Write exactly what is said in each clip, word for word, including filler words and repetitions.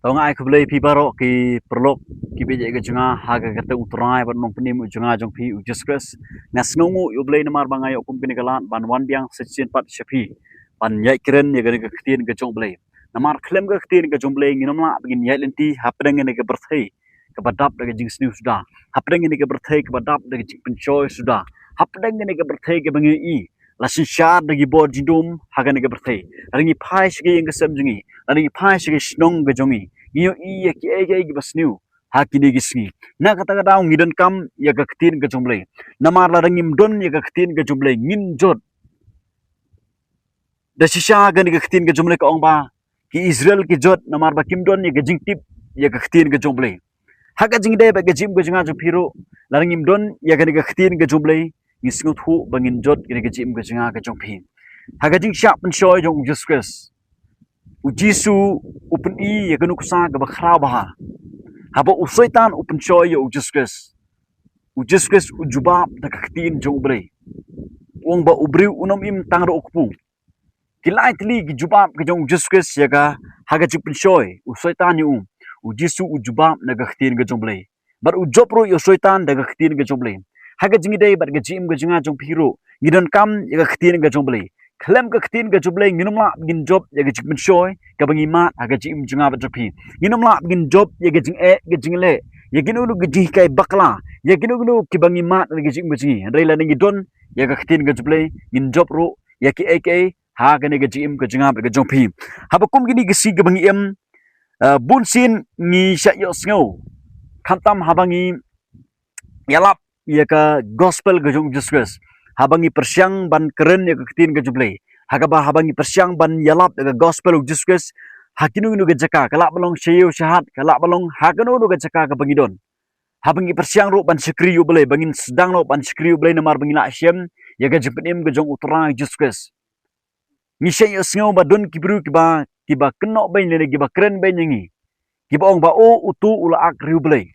Nga ai khublei ïa phi baroh ki paralok kiba ïeit ka jong nga ha ka kyrteng u Trai bad u nongpynim jong nga jong phi u Jisu Khrist. Nga sngewnguh ïa u Blei namar ba nga ïoh kum kane ka lad ban wan biang sa shisien pat sha phi ban ïaid kren ïa kane ka ktien ka jong u Blei. Namar khlem ka ktien ka jong u Blei ngin ym lah ba ngin ïaid lynti hapdeng kane ka pyrthei kaba dap da ka jingsniew suda, hapdeng kane ka pyrthei kaba dap da ka jingpynshoi suda, hapdeng kane ka pyrthei kaba ngi ïohi la synshar da ki bor jingdum ha kane ka pyrthei. Lada ngi phai sha ka ïing ka sem jong ngi, lada ngi phai sha ka shnong ka jong ngi, ngi ïohi ïa kiei kiei kiba sniew ha kine ki sngi. Na kata ka daw ngi donkam ïa ka ktien ka jong u Blei. Namar lada ngim don ïa ka ktien ka jong u Blei ngin jot da shisha. Kane ka ktien ka jong u Blei ka ong ba ki Israel ki jot namar ba kim don ïa ka jingtip ïa ka ktien ka jong u Blei. Ha ka jingïadei bad ka jingim ka jong nga jong phi ruh, lada ngim don ïa kane ka ktien ka jong u Blei, ngi sngewthuh ba ngin jot kane ka jingim ka jong nga ka jong phi. Ha ka jingshah pynshoi jong u Jisu Khrist, u Jisu u pyni ïa ka nuksa kaba khraw bha. Haba u Soitan u pynshoi ïa u Jisu Khrist, u Jisu Khrist u jubab da ka ktien jong u Blei. U ong ba u briew un ym im tang da u kpu. Ki lai tylli ki jubab ka jong u Jisu Khrist ïa ka ha ka jingpynshoi u Soitan ïa u. U Jisu u jubab na ka ktien ka jong u Blei. Bad u jop ruh ïa u Soitan da ka ktien ka jong u Blei. Ha ka jingïadei bad ka jingim ka jong nga jong phi ruh, ngi donkam ïa ka ktien ka jong u Blei. Khlem ka ktien ka jong u Blei ngin ym lah ba ngin jop ïa ka jingpynshoi kaba ngi mad ha ka jingim jong nga bad jong phi. Ngin ym lah ba ngin jop ïa ka jingeh ka jingleh, ïa kino kino ka jinghikai bakla, ïa kino kino kiba ngi mad ha ka jingim ka jong ngi. Hynrei lada ngi don ïa ka ktien ka jong u Blei ngin jop ruh ïa kiei kiei ha kane ka jingim ka jong nga bad ka jong phi. Haba kum kine ki sngi kiba ngi im, eh, bun sien ngi shah ïohsngew, khamtam haba ngi ïalap ïa ka gospel ka jong u Jisu Khrist, haba ngi pyrshang ban kren ïa ka ktien ka jong u Blei, ha kaba haba ngi pyrshang ban ïalap ïa ka gospel u Jisu Khrist ha kino kino ka jaka, ka lah ban long sha ïew sha hat, ka lah ban long ha kano kano ka jaka kaba ngi don. Haba ngi pyrshang ruh ban shakri ïa u Blei, ba ngin sdang ruh ban shakri ïa u Blei namar ba ngi lah shem ïa ka jingpynim ka jong u Trai Jisu Khrist. Ngi shah ïohsngew ba don ki briew kiba, kiba kynnoh beiñ lane kiba kren beiñ ïa ngi, kiba ong ba, "O, utu u la ak riewblei."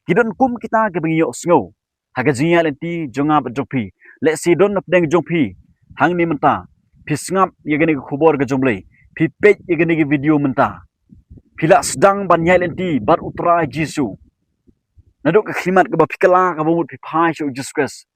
Ki don kum kita kiba ngi ïohsngew ha ka jingïaid lynti jong nga bad jong phi. Lehse don na pdeng jong phi hangne mynta, phi sngap ïa kane ka khubor ka jong u Blei, phi peit ïa kane ka video mynta, phi la sdang ban ïaid lynti bad u Trai Jisu. Naduh ka khlimat kaba phi kylla, kaba mut phi phai sha u Jisu Khrist.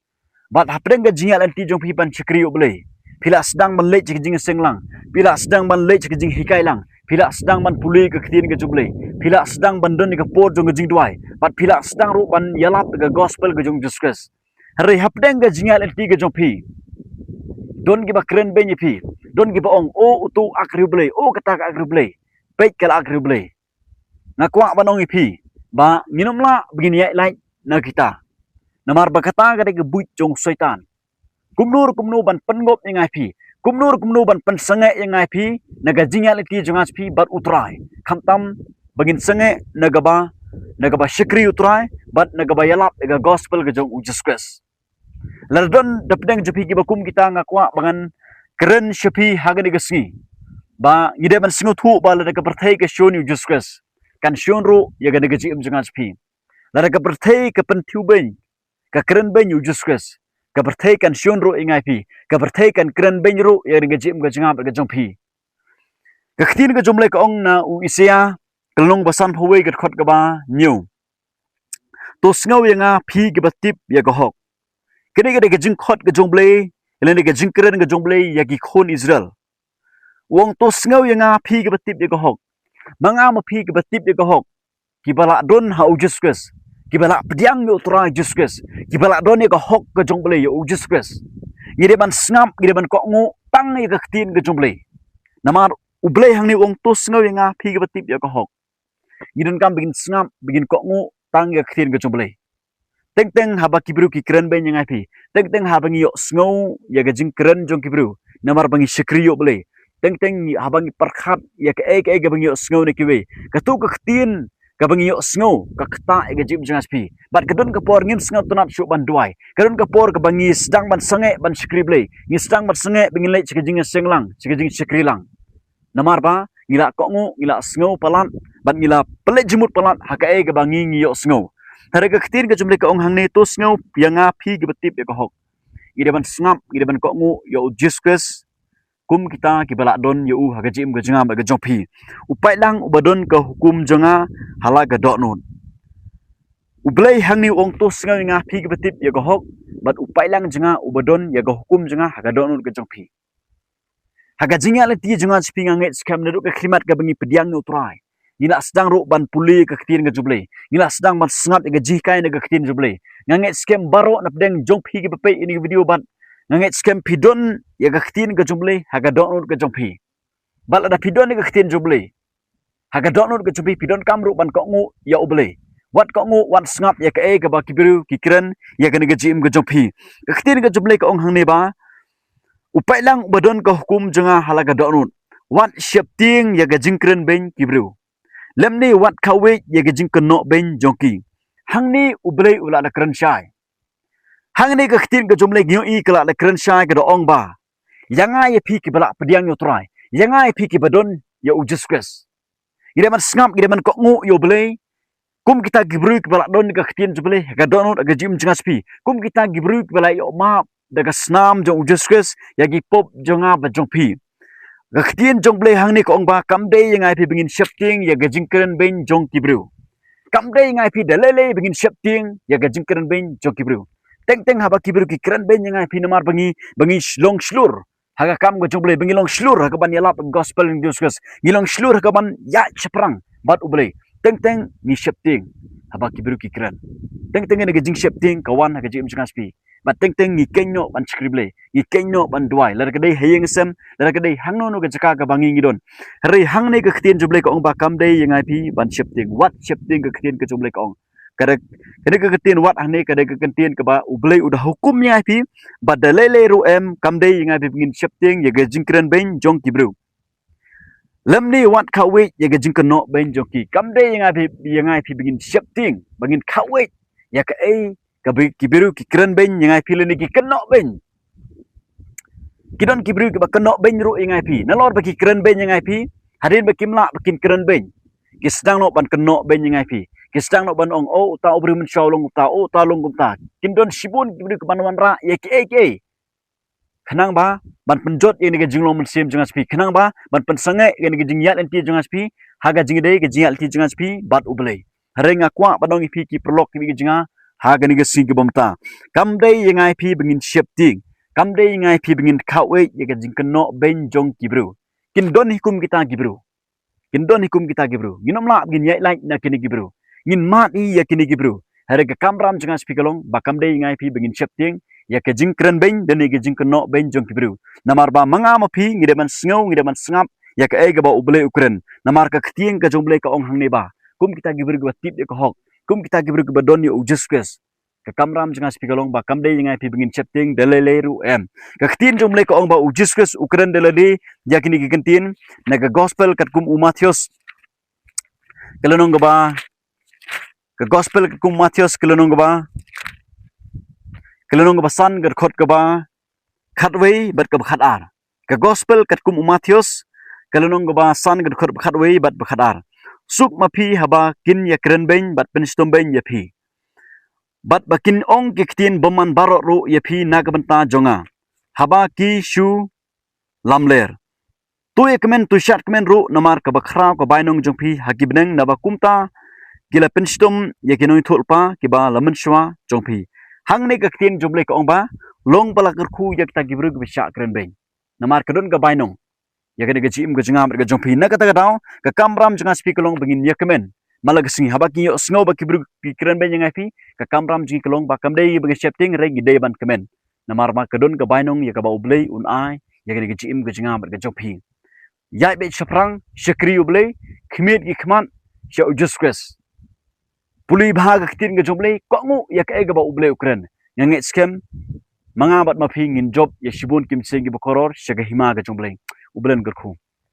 Bad hapdeng ka jingïaid lynti jong phi ban shakri ïa u Blei, phi la sdang ban leit sha ka jingïaseng lang, phi la sdang ban leit sha ka jinghikai lang, phi la sdang ban pule ka ktien ka jong u Blei, phi la sdang ban don ïa ka por jong ka jingduwai, bad phi la sdang ruh ban ïalap ïa ka gospel ka jong u Jisu Khrist. Hynrei hapdeng ka jingïaid lynti ka jong phi, don kiba kren beiñ ïa phi, don kiba ong, "O, utu ak riewblei, o, kata ka ak riewblei, peit ka la ak riewblei." Nga kwah ban ong ïa phi ba ngin ym lah ba ngin ïaid lait na kita, namar ba kata ka dei ka buit jong u Soitan. Kumno kumno ban pynngop ïa nga ïa phi, kumno kumno ban pynsangeh ïa nga ïa phi na ka jingïaid lynti jong nga ïa phi bad u Trai, khamtam ba ngin sangeh na kaba, na kaba shakri u Trai bad na kaba ïalap ïa ka gospel ka jong u Jisu Khrist. Lada don na pdeng jong phi kiba kum kita, nga kwah ba ngan kren sha phi ha kane ka sngi ba ngi dei ban sngewthuh ba lada ka pyrthei ka shun ïa u Jisu Khrist, kan shun ruh ïa kane ka jingim jong nga sha phi. Lada ka pyrthei ka pynthiew beiñ, ka kren beiñ ïa u Jisu Khrist, ka pyrthei kan shun ruh ïa nga ïa phi, ka pyrthei kan kren beiñ ruh ïa kane ka jingim ka jong nga bad ka jong phi. Ka ktien ka jong u Blei ka ong na u Isaïah, ka lynnong ba sanphew wei, ka dkhot kaba hynñiew: "To sngew ïa nga, phi kiba tip ïa ka hok." Kane ka dei ka jingkhot ka jong u Blei, lane ka jingkren ka jong u Blei ïa ki khun Israel. U ong, "To sngew ïa nga, phi kiba tip ïa ka hok." Ma nga ma phi kiba tip ïa ka hok, kiba la don ha u Jisu Khrist, kiba la pdiang ïa u Trai Jisu Khrist, kiba la don ïa ka hok ka jong u Blei ïa u Jisu Khrist, ngi dei ban sngap, ngi dei ban kohnguh tang ïa ka ktien ka jong u Blei. Namar u Blei hangne u ong, "To sngew ïa nga, phi kiba tip ïa ka hok." Ngi donkam ba ngin sngap, ba ngin kohnguh tang ïa ka ktien ka jong u Blei. Teng teng haba ki briew ki kren beiñ ïa nga ïa phi, teng teng haba ngi ïohsngew ïa ka jingkren jong ki briew namar ba ngi shakri ïa u Blei, teng teng haba ngi pyrkhat ïa kaei kaei kaba ngi ïohsngew na kiwei, kato ka ktien kaba ngi ïohsngew ka ktah ïa ka jingim jong nga sha phi. Bad ka don ka por ngim sngewtynnat shuh ban duwai, ka don ka por kaba ngi sdang ban sangeh ban shakri Blei, ngi sdang ban sangeh ba ngin leit sha ka jingïaseng lang, sha ka jingshakri lang. Namar ba ngi la kohnguh, ngi la sngew palat, bad ngi la pynleit jingmut palat ha kaei kaba ngi, ngi ïohsngew. Hynrei ka ktien ka jong u Blei ka ong hangne, "To sngew ïa nga, phi kiba tip ïa ka hok." Ngi dei ban sngap, ngi dei ban kohnguh ïa u Jisu Khrist, kum kita kiba lah don ïa u ha ka jingim ka jong nga bad ka jong phi. U paidlang uba don ka hukum jong nga ha la ka dohnud. U Blei hangne u ong to sngew ïa nga phi kiba tip ïa ka hok, bad u paidlang jong nga uba don ïa ka hukum jong nga ha ka dohnud ka jong phi. Ha ka jingïaid lynti jong nga sha phi nga ngeit skhem naduh ka khyllipmat kaba ngi pdiang ïa u Trai, ngi la sdang ruh ban pule ka ktien ka jong U Blei, ngi la sdang ban sngap ïa ka jinghikai na ka ktien jong U Blei. Nga ngeit skhem baroh na pdeng jong phi kiba peit ïa kane ka video bad nga ngeit skhem phi don ïa ka ktien ka jong U Blei ha ka dohnud ka jong phi. Bad lada phi don ïa ka ktien jong U Blei ha ka dohnud ka jong phi, phi donkam ruh ban kohnguh ïa U Blei. Wat kohnguh, wat sngap ïa kaei kaba ki briew ki kren ïa kane ka jingim ka jong phi. Ka ktien ka jong U Blei ka ong hangne ba, u paidlang uba don ka hukum jong nga ha la ka dohnud, wat sheptieng ïa ka jingkren beiñ ki briew, lymne wat khawei ïa ka jingkynnoh beiñ jong ki. Hangne U Blei u la da kren shai. Hangne ka ktien ka jong U Blei ngi ïohi ka la da kren shai, ka da ong ba, ïa nga ïa phi kiba lah pdiang ïa u Trai, ïa nga ïa phi kiba don ïa u Jisu Khrist, ngi dei ban sngap, ngi dei ban kohnguh ïa U Blei. Kum kita ki briew kiba lah don ka ktien jong U Blei ha ka dohnud ha ka jingim jong nga sha phi, kum kita ki briew kiba lah ïoh map da ka snam jong u Jisu Khrist ïa ki pop jong nga bad jong phi. Ka ktien jong U Blei hangne ka ong ba kam dei ïa nga ïa phi ba ngin sheptieng ïa ka jingkren beiñ jong ki briew. Kam dei ïa nga ïa phi da lei lei ba ngin sheptieng ïa ka jingkren beiñ jong ki briew. Teng teng haba ki briew ki kren beiñ ïa nga ïa phi namar ba ngi, ba ngi long shlur ha ka kam ka jong U Blei, ba ngi long shlur ha kaban ïalap gospel jong u Jisu Khrist, ngi long shlur ha kaban ïaid shaphrang bad U Blei, teng teng ngi sheptieng haba ki briew ki kren. Teng teng ïa ka jingsheptieng ka wan ha ka jingim jong nga sha phi. Bad teng teng ngi kynnoh ban shakri Blei, ngi kynnoh ban duwai, lada ka dei ha ïing ha sem, lada ka dei hangno hangno ka jaka kaba ngi ngi don. Hynrei hangne ka ktien jong U Blei ka ong ba kam dei ïa nga ïa phi ban sheptieng, wat sheptieng, ka ktien ka jong U Blei ka ong. Ka dei, ka dei ka ktien wat hangne ka dei ka ktien kaba U Blei u da hukum ïa nga ïa phi, bad da lei lei ruh em, kam dei ïa nga ïa phi ba ngin sheptieng ïa ka jingkren beiñ jong ki briew, lymne wat khawei ïa ka jingkynnoh beiñ jong ki. Kam dei ïa nga ïa phi, ïa nga ïa phi ba ngin sheptieng, ba ngin khawei ïa kaei kaba ki briew ki kren beiñ ïa nga ïa phi lane ki kynnoh beiñ. Ki don ki briew kiba kynnoh beiñ ruh ïa nga ïa phi. Nalor ba ki kren beiñ ïa nga ïa phi, hadien ba kim lah ba kin kren beiñ, ki sdang noh ban kynnoh beiñ ïa nga ïa phi. Ki sdang noh ban ong, "Oh, uta u briew mynshuwa u long kumta, oh, uta u long kumta." Kin don shibun ki briew kiban wanrah ïa kiei kiei khnang ba ban pynjot ïa kane ka jinglong mynsiem jong nga sha phi, khnang ba ban pynsangeh ïa kane ka jingïaid lynti jong nga sha phi ha ka jingïadei ka jingïaid lynti jong nga sha phi bad U Blei. Hynrei nga kwah ban ong ïa phi ki paralok kiba ïeit jong nga ha kane ka sngi kaba mynta, kam dei ïa nga ïa phi ba ngin sheptieng, kam dei ïa nga ïa phi ba ngin khawei ïa ka jingkynnoh beiñ jong ki briew. Kin don hi kum kita ki briew. Kin don hi kum kita ki briew. Ngin ym lah ba ngin ïaid lait na kine ki briew, ngin mad hi ïa kine ki briew. Hynrei ka kamram jong nga sha phi ka long ba kam dei ïa nga ïa phi ba ngin sheptieng ïa ka jingkren beiñ lane ka jingkynnoh beiñ jong ki briew. Namar ba ma nga ma phi ngi dei ban sngew, ngi dei ban sngap ïa kaei kaba U Blei u kren. Namar ka ktien ka jong U Blei ka ong hangne ba kum kita ki briew kiba tip ïa ka hok, kum kita ki briew kiba don ïa u Jisu Khrist, ka kamram jong nga sha phi ka long ba kam dei ïa nga ïa phi ba ngin sheptieng da lei lei ruh em. Ka ktien jong U Blei ka ong ba u Jisu Khrist u kren da lade ïa kine ki kyntien na ka gospel katkum u Mathaios, ka lynnong kaba, ka gospel katkum u Mathaios, ka lynnong kaba, ka lynnong kaba san, ka dkhot kaba khatwei bad kaba khatar. Ka gospel katkum u Mathaios, ka lynnong kaba san, ka dkhot ba khatwei bad ba khatar. Suk ma phi haba kin ïakren beiñ bad pynshitom beiñ ïa phi, bad ba kin ong ki ktien bymman baroh ruh ïa phi na ka bynta jong nga, haba ki shu lamler. To ïakmen, to shad kmen ruh namar kaba khraw ka bainong jong phi ha ki bneng, naba kumta ki la pynshitom ïa ki nongïathuhlypa kiba la mynshuwa jong phi. Hangne ka ktien jong U Blei ka ong ba long ba la kyrkhu ïa kita ki briew kiba shah kren beiñ. Namar ka don ka bainong ïa kane ka jingim ka jong nga bad ka jong phi. Na kata ka daw ka kamram jong nga sha phi ka long ba ngin ïakmen. Mala ka sngi haba ki ïohsngew ba ki briew ki kren beiñ ïa nga ïa phi, ka kamram jong ngi ka long ba kam dei ba ngin sheptieng, hynrei ngi dei ban kmen. Namar ba ka don ka bainong ïa kaba U Blei un ai ïa kane ka jingim ka jong nga bad ka jong phi. Ïaid beit shaphrang, shakri U Blei, khmih ki khmat sha u Jisu Khrist. Pule bha ka ktien ka jong U Blei, kohnguh ïa kaei kaba U Blei u kren. Nga ngeit skhem ma nga bad ma phi ngin jop ïa shibun ki mynsiem kiba kordor sha ka hima ka jong U Blei. U Blei un kyrkhu.